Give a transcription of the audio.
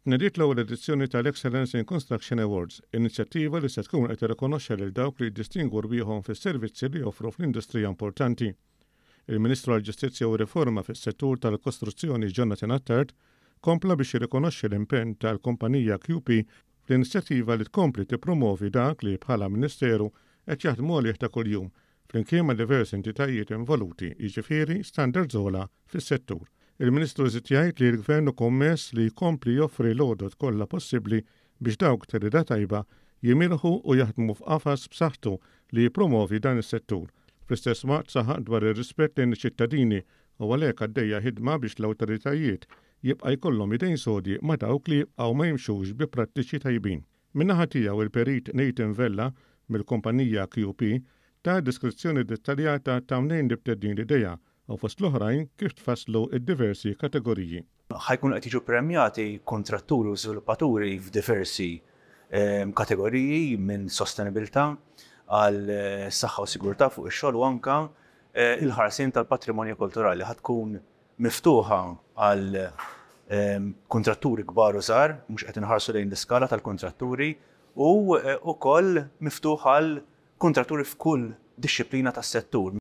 Tnediet l-ewwel edizzjoni tal-Excellence in Construction Awards, inizjattiva li se tkun qed tirrikonoxxi lil dawk li jiddistingwu rwieħhom fis-servizzi li joffru fl-industrija importanti. Il-Ministru għall-Ġustizzja u Riforma fis-settur tal-kostruzzjoni Jonathan Attard kompla biex jirrikonoxxi l-impenn tal-kumpanija QP fl-inizjattiva li tkompli tippromovi dak li bħala Ministeru qed jaħdmu għalih ta' kuljum flimkien ma' diversi entitajiet involuti, jiġifieri standards ogħla fis-settur. Il-Ministru żied jgħid li l-Gvern hu kommess li jkompli joffri l-għodod kollha possibbli biex dawk ta' rieda tajba jimirħu u jaħdmu f'qafas b'saħħtu li jippromovi dan is-settur. Fl-istess waqt saħaq dwar ir-rispett lejn iċ-ċittadini u għalhekk għaddejja ħidma biex l-awtoritajiet jibqa' jkollhom idejn sodi ma' dawk li jibqgħu ma jimxux bi prattiċi tajbin. Min-naħa tiegħu il-Perit Nathan Vella mill-kumpanija QP ta deskrizzjoni dettaljata ta' mnejn nibtet din l-idea u fost l-oħrajn kif tfasslu d-diversi kategoriji. Ħa jkunu qed jiġu ppremjati kuntratturi u żviluppaturi f'diversi kategoriji minn sostenibilità għal saħħa u sigurtà fuq ix-xogħol u anke l-ħarsien tal-patrimonju kulturali. Ħa tkun miftuħa għal kuntratturi kbar u żgħar, mhux qed inħarsu lejn l-iskala tal-kuntratturi, u wkoll miftuħ għal kuntratturi f'kull dixxiplina tas-settur.